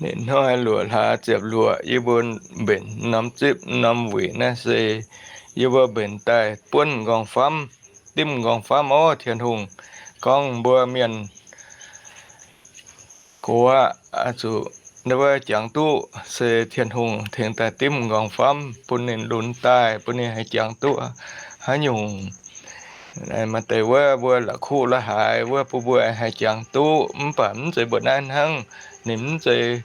Ninh hnoi luoqc hlaax ziepc luoqc yie mbuo mbenc norm zipv norm wuic naaiv se yie mbuo mbenc daaih buonv m'nqorngv-famv, dimv m'nqorngv-famv orv. Tin-Hungh gorngv mbuo mienh gox aqv, zuqc wuov jangx duqv se Tin-Hungh tengx daaih dimv m'nqorngv-famv bun ninh lunx daaih, bun ninh haih jangx duqv haaix nyungc. Maaih deix wuov mbuo la'kuqv la'haaix wuov bun mbuo haih jangx duqv, mv baac mv zeiz mbuo naaiv hnangv. Ninh mv zeiz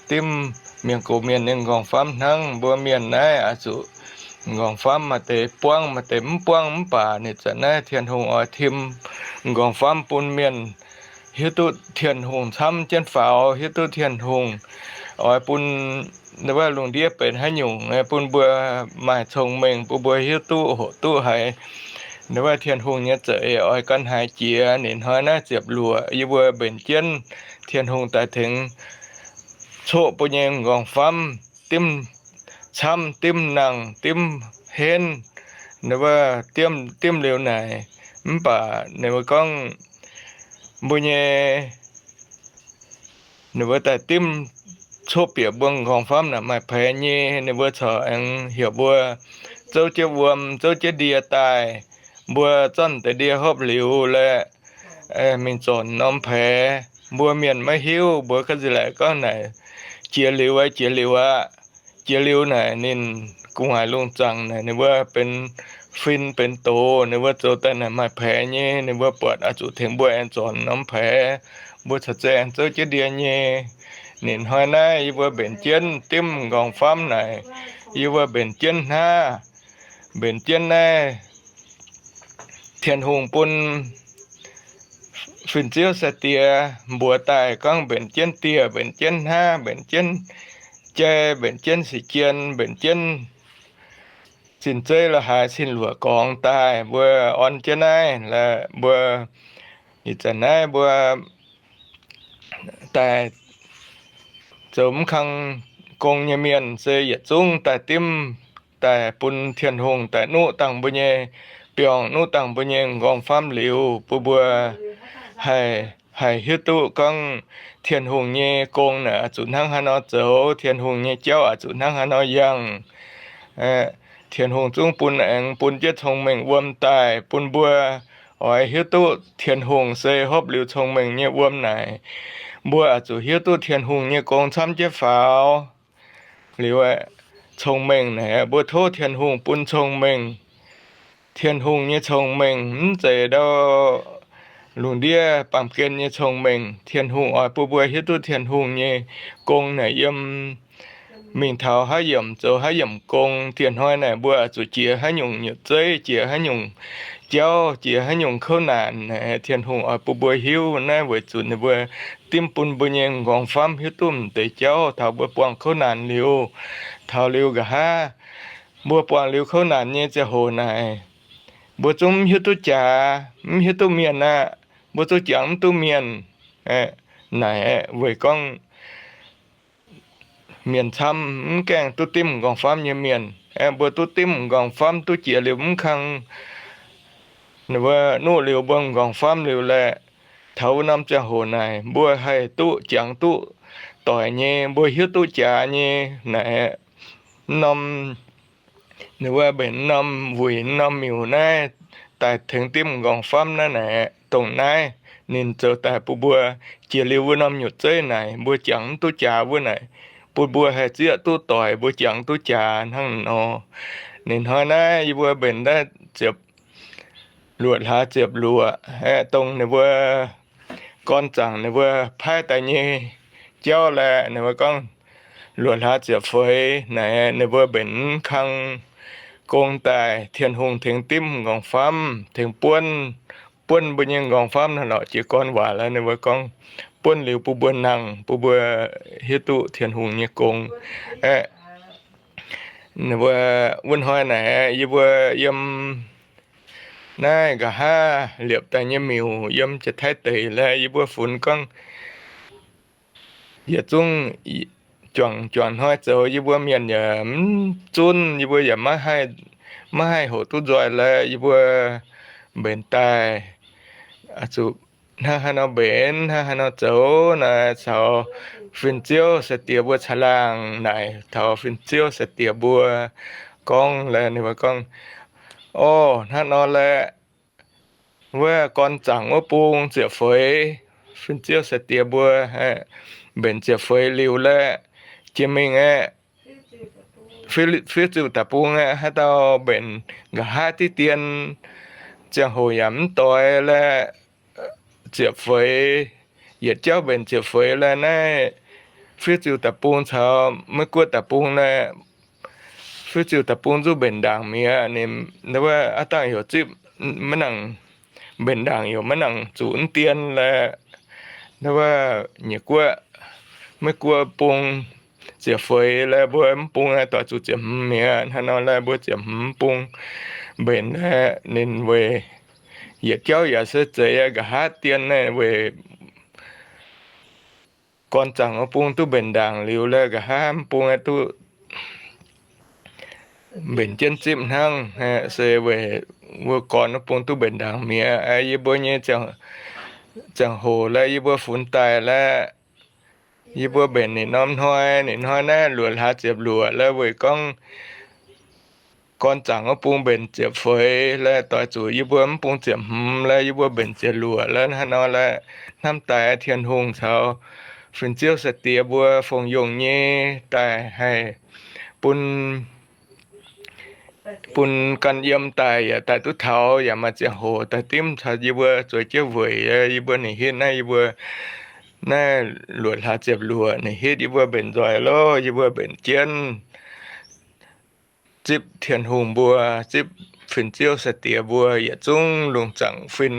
dimv mienh gox mienh nyei m'nqorngv-famv hnangv. Mbuo mienh naaiv oix zuqc m'nqorngv-famv maaih deix buangv maaih deix mv buangv, mv baac ninh zanc naaiv Tin-Hungh oix tim m'nqorngv-famv bun mienh hiuv duqv Tin-Hungh camv jienv faaux, hiuv duqv Tin-Hungh oix bun wuov lungh ndiev benx haaix nyungc, bun mbuo maaih cong-mengh, bun mbuo hiuv duqv hoqc duqv haiz wuov Tin-Hungh nyei za'eix oix gan haaix jiex. Ninh hnoi naaiv ziepc luoqc yie mbuo mbenc jienv Tin-Hungh daaih tengx coqv mbuo nyei m'nqorngv-famv, dimv camv, dimv nangh, dimv henv, wuov dimv, dimv liuz naaic. Mv baac ninh mbuo gorngv mbuo nyei, ninh mbuo daaih dimv coqv bieqc mbuo m'nqorngv-famv naaic maaih paix nyei. Ninh mbuo corc aengx heuc mbuo zouv jienv wuom, zouv jienv ndie daaih. Mbuo zorqv deix ndie hopv liuz laaix mingh zornc norm paix. Mbuo mienh maiv hiuv, mbuo ga'nziex laaic gorngv naaic, jiex liuz aqv, jiex liuz aqv. Jiex liuz naaic ninh gu'nguaaic lungh zaangc naaic ninh mbuo benx fin benx doz, ninh mbuo zoux daaih naaic maaih paix nyei. Ninh mbuo buatc oix zuqc tengx mbuo aengx zornc norm paix, mbuo corc zeiz aengx zouv jienv ndie nyei. Ninh hnoi naaiv yie mbuo mbenc jienv dimv m'nqorngv-famv naaic, yie mbuo mbenc jienv hnaav, mbenc jienv naaiv Tin-Hungh bun fin-ziouv sai-diex mbuox daaih gorngv mbenc jienv dieh, mbenc jienv hnaav, mbenc jienv jai, mbenc jienv sic jien, mbenc jienv cin-zeiv la'haaix cin-luoqc gorngx daaih. Mbuo orn jienv naaiv, mbuo ih zanc naaiv mbuo daaih zoux mv kang gong nyei mienh se yietc zungv daaih dimv daaih bun Tin-Hungh daaih nuqv dangh mbuo nyei biorngh, nuqv dangh mbuo nyei m'nqorngv-famv liuz, bun mbuo haih, haih hiuv duqv gorngv Tin-Hungh nyei gong naaic oix zuqc hnangv haaix nor zoux, Tin-Hungh nyei jauv oix zuqc hnangv haaix nor yangh. Tin-Hungh zungv bun aengx bun jienv cong-mengh wuom daaih bun mbuo oix hiuv duqv Tin-Hungh se hopv liuz cong-mengh nyei wuom naaic. Mbuo oix zuqc hiuv duqv Tin-Hungh nyei gong camv jienv faaux. Liuz, cong-mengh naaic mbuo tov Tin-Hungh bun cong-mengh. Tin-Hungh nyei cong-mengh mv zeiz ndau lungh ndiev baamh gen nyei cong-mengh. Tin-Hungh oix bun mbuo hiuv duqv Tin-Hungh nyei gong naaic yiem mingh taux haaix yiemc zoux haaix yiemc gong. Dieh hnoi naaic mbuo oix zuqc jiex haaix nyungc nyutc zeiv, jiex haaix nyungc jauv, jiex haaix nyungc kouv naanc naaic, Tin-Hungh oix bun mbuo hiuv. Naaiv weic zuqc ninh mbuo dimv bun mbuo nyei m'nqorngv-famv hiuv duqv m'deix jauv taux mbuo buangh kouv naanc liuz. Taux liuz nqa'haav mbuo buangh liuz kouv naanc nyei ziangh hoc naaic, mbuo zungv mv hiuv duqv jaax, mv hiuv duqv mienh aqv. Mbuo zungv jangx mv duqv mienh naaic, weic gorngv mienh camv, mv gaengh duqv dimv m'nqorngv-famv nyei mienh. Aeqv, mbuo duqv dimv m'nqorngv-famv duqv jiex liuz mv kang, ninh mbuo nuqv liuz mbuo m'nqorngv-famv liuz laaix, taux wuov norm ziangh hoc naaic mbuo haih duqv jangx duqv doic nyei, mbuo hiuv duqv jaax nyei naaic. Mv norm, ninh mbuo mbenc mv norm wuic mv norm miuc naaiv daaih tengx dimv m'nqorngv-famv naaiv naaic, dongh naaiv ninh zoux daaih bun mbuo jiex liuz wuov norm nyutc zeiv naaic mbuo jangx mv duqv jaax wuov naaic, bun mbuo haih zieqv duqv doic, mbuo jangx duqv jaax hnangv nor. Ninh hnoi naaiv yie mbuo mbenc naaiv ziepc luoqc hlaax ziepc luoqc aeqv, dongh ninh mbuo gorn zaangc ninh mbuo paaiv daaih nyei jauv laaix, ninh mbuo gorngv luoqc hlaax ziepc feix naaic ninh mbuo mbenc mv kang gong daaih, Tin-Hungh tengx dimv m'nqorngv-famv, tengx buonv, buonv mbuo nyei m'nqorngv-famv naaic lorqc. Jiez gorn waac laaix ninh mbuo gorngv buonv liuz bun mbuo nangh, bun mbuo hiuv duqv Tin-Hungh nyei gong aeqv. Ninh mbuo wuov hnoi naaic yie mbuo yiem naaiv nqa'haav liepc daaih nyei miuc yiem Janx-Taiv deic laaix yie mbuo funx gorngv yietc zungv juangc juangc hnoi zoux yie mbuo mienh yaac mv zunv, yie mbuo yaac maiv haih, maiv haih hoqc duqv nzoih laaix yie mbuo mbenc daaih zuqc hnangv haaix nor mbenc, hnangv haaix nor zoux naaic caux fin-ziouv sai-diex mbuo caangh laangh naaic taux fin-ziouv sai-diex mbuo gorngv, ninh mbuo gorngv, Orv, hnangv nor laeh, wuov gorn zaangc wuov bung ziepc feix, fin-ziouv sai-diex mbuo mbenc ziepc feix liuz laeh, jiex mingh aeqv, fiuv ziuh deic-bung aeqv, haaix dauh mbenc nqa'haav diqv dien, ziangh hoc yaac mv doix laeh, ziepc feix, yietc jauv mbenc ziepc feix laeh, naaiv fiuv ziuh deic-bung caux Meiv Guoqv deic-bung laeh, fiuv ziuh deic-bung zuqc mbenc ndaangc mi'aqv. Ninh wuov aav dangh heuc zipv maiv nangc, mbenc ndaangc heuc maiv nangc zuqc mv dien laeh, wuov Nyiec Guoqv, Meiv Guoqv bung ziepc feix laeh, mbuo mv bung aeqv, doix zuqc ziepc hmz mi'aqv. Hnangv nor laeh, mbuo ziepc hmz bung mbenc laeh, ninh weic yietc jauv yaac se zeiz nqa'haav dien naaiv weic gorn zaangc wuov bung duqv mbenc ndaangc liuz laeh, nqa'haav mv bung aeqv duqv mbenc jienv zipv hnangv. Se weic wuov gorn wuov bung duqv mbenc ndaangc mi'aqv. Yie mbuo nyei ziangh hoc laeh, yie mbuo funx daaih laeh, yie mbuo mbenc ninh norm hnoi, ninh hnoi naaiv luoqc hlaax ziepc luoqc laeh, weic gorngv gorn zaangc wuov bung mbenc ziepc feix laeh, doix zuqc yie mbuo mv bung ziepc hmz laeh, yie mbuo mbenc ziepc luoqc laeh. Hnangv nor laeh, hnamv daaih Tin-Hungh caux fin-ziouv sai-diex mbuo fongc yongh nyei daaih haih bun bun gan yiem daaih yaac daaih duqv taux, yaac maaih ziangh hoc daaih dimv caux yie mbuo zueiz jienv weic. Yie mbuo ninh hitv naaiv, yie mbuo naaiv luoqc hlaax ziepc luoqc ninh hitv yie mbuo mbenc nzoih loh, yie mbuo mbenc jienv zipv Tin-Hungh mbuo, zipv fin-ziouv sai-diex mbuo yietc zungv, lungh zaangc fin,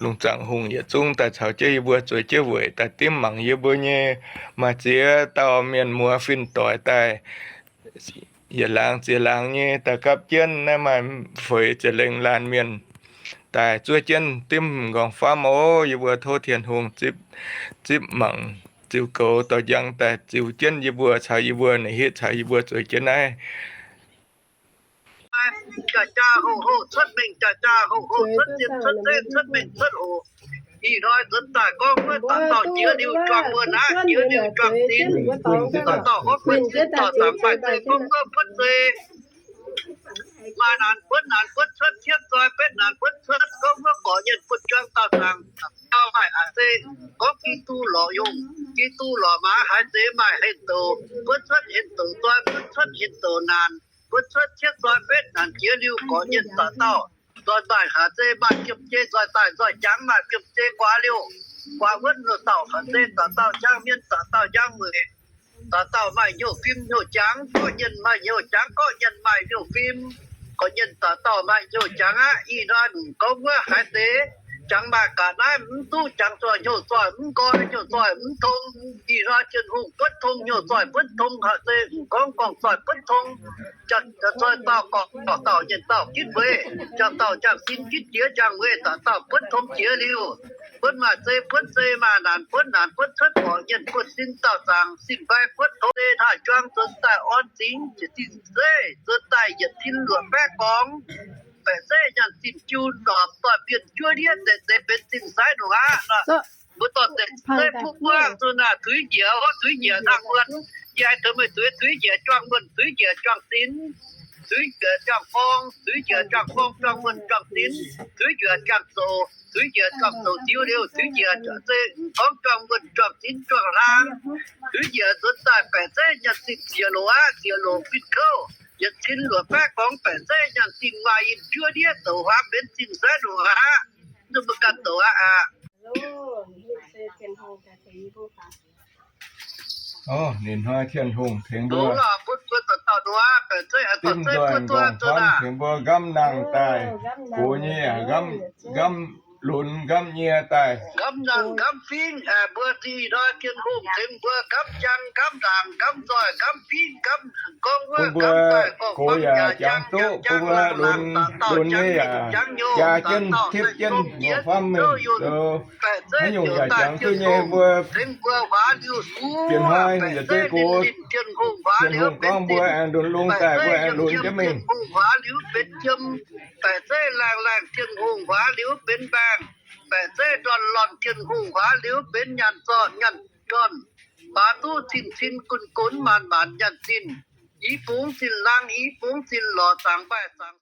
lungh zaangc hungh yietc zungv daaih caux jienv yie mbuo zueiz jienv weic daaih dimv mangc yie mbuo nyei maaih ziex dauh mienh muoz fin-doic daaih yietc laangz ziex laangz nyei daaih gapv jienv naaiv maaih feix ziepc lengh laanh mienh daaih zuov jienv dimv m'nqorngv famv oc. Yie mbuo tov Tin-Hungh zipv, zipv mangc ziux goux dorh njang daaih ziux jienv yie mbuo caux yie mbuo ninh hitv caux yie mbuo zueiz jienv naaiv. Jaa-jaa hoh-hoh cuotv mengh, jaa-jaa hoh-hoh cuotv zien, cuotv zenv cuotv mengh cuotv hoc. Ih hnoi nzuonx daaih gorngv wuov dauh dauh jiex liuz juang wuonh aqv, jiex liuz juang sin. Dauh dauh huotv buonv sin, dauh dauh maaih zeiv gorngv wuov buonv zeiv. Maaih naanc buonv naanc buonv cuotv, cietv zoi betv naanc buonv cuotv, gorngv wuov gorqv nyienh butv juang dauh zaangc. Dauh maaih haaix zeiv gorngv Giduc lorqc yungh, Giduc lorqc maaz haaix zeiz maaih hlen douc, buonv cuotv hlen douc zoi, buonv cuotv hlen douc naanc, buonv cuotv cietv zoi betv naanc jiex liuz gorqv nyienh dauh dauh. Nzoih daaih haaix zeiz maaih biomv jei nzoih daaih, nzoih jangx maaih biomv jei guaax liouh, guaax wuonv loz-dauh haaix zeiz dauh dauh njang mienh dauh dauh njang mueic. Dauh dauh maaih hnyouv fim hnyouv jangx, gorqv nyienh maaih hnyouv jangx, gorqv nyienh maaih hnyouv fim. Gorqv nyienh dauh dauh maaih hnyouv jangx aqv. Ih hnoi gorngv wuov haaix deix jangx maaih ga'naaiv mv duqv jangx zoih, hnyouv zoih mv nqoi, hnyouv zoih mv tong. Ih hnoi Tin-Hungh buonv tong, hnyouv zoih buonv tong, haaix zeiz gorngv gorngv zoih buonv tong. Zoih dauh gorngv dauh nyienh dauh gitv weic, jangx dauh jangx sin gitv jiex jangx weic, dauh dauh buonv tong jiex liuz, buonv maaih zeiv buonv zeiv, maaih naanc buonv naanc, buonv cuotv gorqv nyienh buonv sin dauh zaangc, sin fai buonv tong zeiv hnangv juang nzuonx daaih orn zingx jiex zinh zeiv, nzuonx daaih yietc cin luoqc baeqv gorngv, baeqc zeiv nyaanh zinh jiu ndorpc doix-bienh juov ndiev deix deix benx zinh saiv ndongc aqv. Mbuo dorh deix zeiv buov buangv zuqc naaic tuix njiec, tuix njiec hnangv wuonh, yie haiz taux meih zueiz tuix njiec juang wuonh, tuix njiec juang sin, tuix njiec juang gorngv, tuix njiec juang gorngv juang wuonh juang sin, tuix njiec juang zoux, tuix njiec juang zoux ziux liuz, tuix njiec juang zeiv gorngv juang wuonh juang sin juang hlang, tuix njiec nzuonx daaih baeqc zeiv nyaanh zinh ziex loc aqv, ziex loc fin-kouv, yietc cin luoqc baeqv gorngv baeqc zeiv nyaanh zinh maaih yinh juov ndiev zoux huaav benx zinh saiv ndongc aqv. Mv duqv mbuo ganh zoux aqv aqv. Ninh hnoi Tin-Hungh tengx mbuo dimv nzoih m'nqorngv famv, tengx mbuo nqamv nangh daaih, gox nyei yaac nqamv, nqamv lunx nqamv nyie daaih, nqamv nangh nqamv fingx. Mbuo ih hnoi Tin-Hungh tengx mbuo nqamv njang, nqamv ndaangc, nqamv nzoih, nqamv fingx, nqamv gorngv wuov, bun mbuo nqamv daaih gorngv gox yaac jangx duqv, bun mbuo lunx, lunx nyei yaac jaa jienv, tipv jienv m'nqorngv famv mingh zoux haaix nyungc yaac jangx duqv nyei. Mbuo tengx mbuo huaax liuz, bieqc hnoi yietc zeiv gox, Tin-Hungh gorngv mbuo aengx lunx lungh daaih, mbuo aengx lunx jienv mingh. Tin-Hungh huaax liuz benx jiem, baeqc zeiv laangh laangh, Tin-Hungh huaax liuz benx mbaengx, baeqc zeiv ndorn lorn, Tin-Hungh huaax liuz benx nyaanh zorn nyaanh ndorn. Mbaaux duqv cin-cin gunv-gunv maanc-maanc nyanc zinh. Yie bungx zinh laangh, yie bungx zinh lorz, zaangc mbaih zaangc